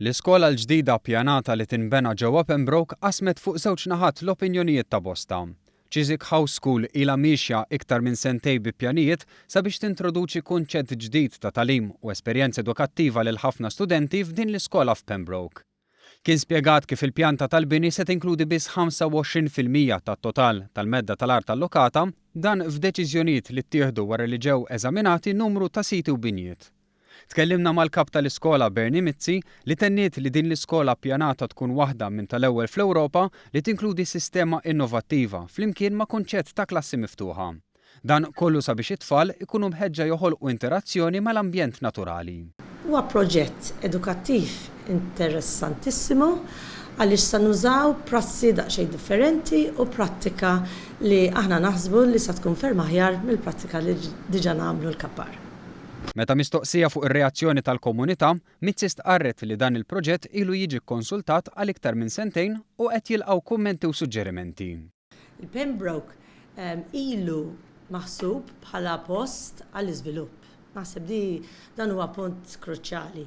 L-iskola l-ġdida ppjanata li tinbena ġewwa Pembroke qasmet fuq żewġ naħat l-opinjonijiet ta' bosta. Chiswick House School ilha miexja iktar minn sentejn bi pjanijiet sabiex tintroduċi kunċett ġdid ta' tagħlim u esperjenza edukattiva lil ħafna studenti f'din l-iskola f'Pembroke. Kien spjegat kif il-pjanta tal-bini se tinkludi biss 25% tat-total tal-medda tal-art allokata, dan f'deċiżjonijiet li ttieħdu wara li ġew eżaminati numru ta' siti u binjiet. Tkellimna mal-Kap tal-Iskola Bernie Mizzi li tenniet li din l-iskola ppjanata tkun waħda minn tal-ewwel fl-Ewropa li tinkludi sistema innovattiva flimkien ma' kunċett ta' klassi miftuħa. Dan kollu sabiex it-tfal ikunu mħeġġa joħolqu interazzjoni mal-ambjent naturali. Huwa proġett edukattiv interessantissimu għaliex sa nużaw prassi daqsxejn differenti u prattika li aħna naħsbu li sa tkun ferm aħjar mill-prattika li diġà nagħmlu l-Kappar. Meta mistoqsija fuq ir-reazzjoni tal-komunità, Mizzi stqarret li dan il-proġett ilu jiġi kkonsultat għal iktar minn sentejn u qed jilqgħu kummenti u suġġerimenti. Il-Pembroke ilu maħsub bħala post għall-iżvilupp. Naħseb di dan huwa punt kruċjali.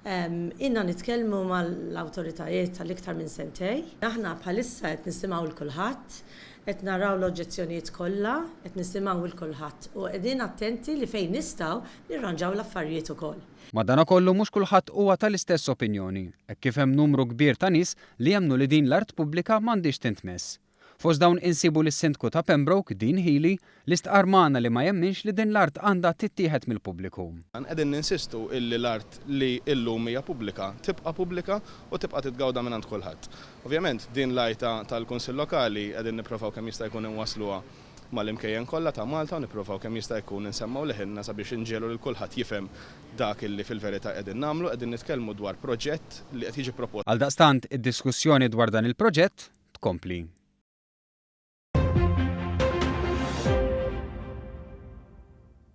Ilna nitkellmu mal-awtoritajiet għal iktar minn sentejn. Aħna bħalissa qed nisimgħu 'l kulħadd, qed naraw l-oġġezzjonijiet kollha, qed nisimgħu 'l kulħadd u qegħdin attenti li fejn nistgħu nirranġaw l-affarijiet ukoll. Madanakollu mhux kulħadd huwa tal-istess opinjoni, hekk kif hemm numru kbir ta' nies li jemmnu li din l-art pubblika m'għandhiex tintmess. Fost dawn insibu lis-Sindku ta' Pembroke, Dean Hili, li stqarr magħna li ma jemminx li din l-art għandha tittieħed mill-pubbliku. Qegħdin ninsistu illi l-art li illum hija pubblika tibqa' pubblika u tibqa' titgawda mingħand kulħadd. Ovvjament din l-għajta tal-Kunsill Lokali qegħdin nipprovaw kemm jista' jkun inwassluha mal-imkejjen kollha ta' Malta u nipprovaw kemm jista' jkun insemmgħu leħinna sabiex inġegħlu lil kulħadd jifhem dak illi fil-verità qegħdin nagħmlu. Qegħdin nitkellmu dwar proġett li qed jiġi propost. Għaldaqstant id-diskussjoni dwar dan il-proġett tkompli.